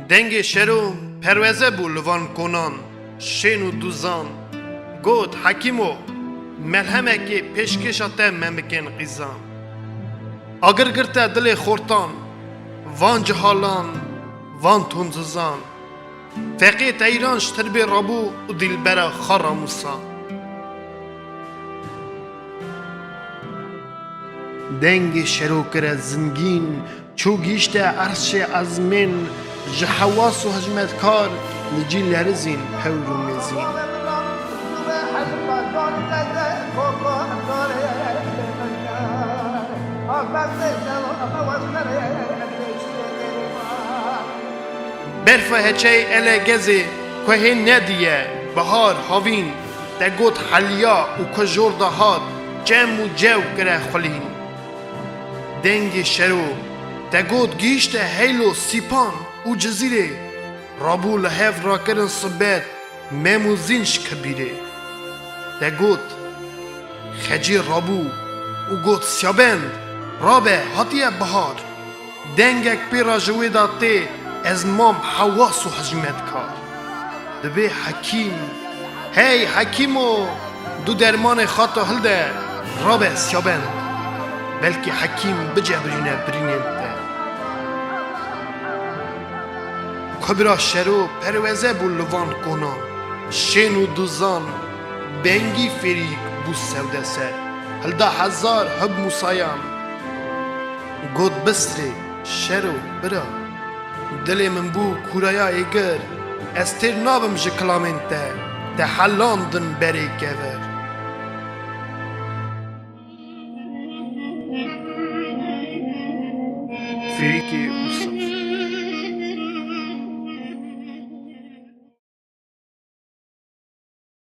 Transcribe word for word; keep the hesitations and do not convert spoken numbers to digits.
Dengê şero perweze bû li van konan, şên û duzan. Got, Hekîmo, melhemekê pêşkêşa te me bikin qîzan. Agir girte dilê xortan, van cihalan, van tunduzan. Feqê teyran ji tirbê rabû û dîlbera xwe ramûsa. Dengê şero kire zingîn, çû gihîşte erşê ezmên, ji hewas û hizmetkar li cî lerizîn hewr û mêzîn. Berfa heçey ele gezê, ku hê nediye, bihar, havîn, te got heliya û ku jor de hat, çem û cew kire xulîn. Dengê şero, te got gihîşte heylo Sîpan û Cizîrê, rabû li hev rakirin sibet, mem û zîn ji kibîrê. Te got, Xecê rabû û got, Siyabend, rabe, hatiye bihar. Dengek pê re ji wê de tê, ez mam hewas û hizmetkar. Dibê Hekîm, hey Hekîmo, du dermanê xata hilde, rabe Siyabend. Belkî Hekîm bicebirîne birînên te. Kubra şero perweze bû li van konan, şên û duzan, bengî fêrîk bû sewde ser, hilda hezar hib Mûsayan. Got, Bisrê, şero, bira, dilê min bû kûraya êgir, ez têr nabim ji kilamên te, te helandin berê kevir. Fêrîkê Mûsa.